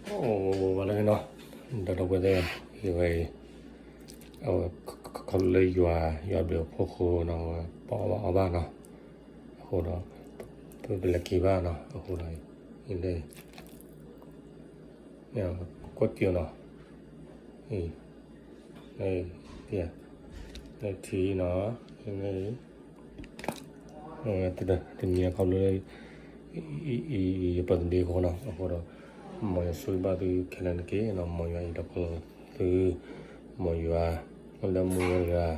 အိၣ်ဝဲလၢနီၤ, ဒီပုၢ်ဝဲၢ်သ့ၣ်, အံၤဝဲအံၤ, အဝဲခီဖျိလၢယွၤ, ယွၤဘျုးအဖီခိၣ်နီၤ, ပအီၣ်ဘၣ်အီဘၣ်နီၤ, အဃိဒီး ပလဲၤက့ၤဘၣ်နီၤ, အဃိဒီး အံၤလၢ ကွၢ်ကၠိနီၤ, အံၤ, လၢထံနီၤ, လၢ တနံၤခီဖျိလၢ ယပၢ်သဒ့အဃိနီၤ, အဃိဒီး မ်ယွၤဆိၣ်ဂ့ၤဘၣ်သုခဲလၢာ်န့ၣ်တက့ၢ်နီၤ, မ်ယွၤအံးဒီးကွၢ်လီၤသု, မ်ယွၤ လၢမူဝဲတဂၤ က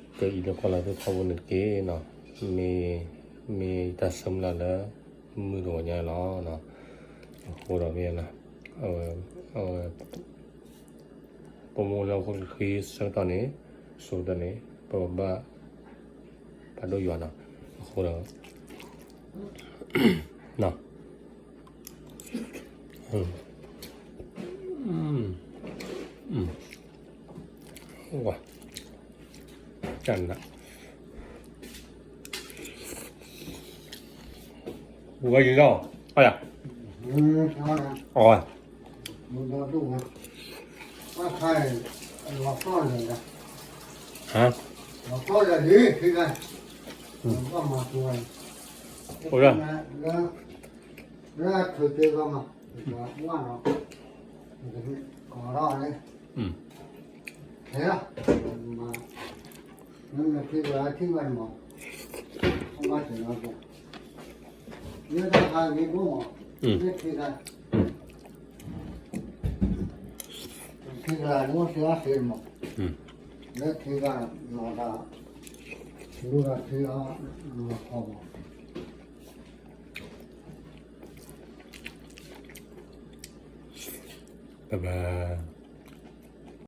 အံးဒီးကွၢ်လီၤသုထီဘိန့ၣ်တက့ၢ်နီၤ, မ့ၢ်, မ့ၢ်တၢ်ဆၢမုၢ်လၢ်လၢ မုၢ်တဂီၤညါလီၤ, အဃိဒီးမ့ၢ်, အဝဲ ပမိၢ်လၢဟီၣ်ခိၣ်ချၢဆၢကတီၢ်န့ၣ်, ဆိကတၢၢ်န့ၣ် ပဘၣ်ဖးဒိၣ်ယွၤနီၤ, အဃိဒီး ဝါ, တၢ်နး, ဝါယံၤလီၤ, အယၤ, အီ, ဟါ, အိၣ်လၢ လၢအထုးက့ၤဘၣ်မး, ဝါနီၤ, ကီးထီၣ်န့ၣ်, ဟဲလီၤ, မ့ၢ်နထံၣ်ဘၣ်ထံၣ်ဘၣ်န့ၣ်မး, ဘၣ်ဆ့ၣ်နီၤ, မ့ၢ်တၢ်ဟးဂ့ၤဒိၣ်မး, မ့ၢ်ထံၣ်တၢ် ထံကျါန့ၣ် အိၣ်စ့အီၣ်စ့မး, လၢထံကျါနီၤတၢ်, လူၤတၢ်ထံအီၣ်နီၤခီမး, ဘၣ်ဘၣ်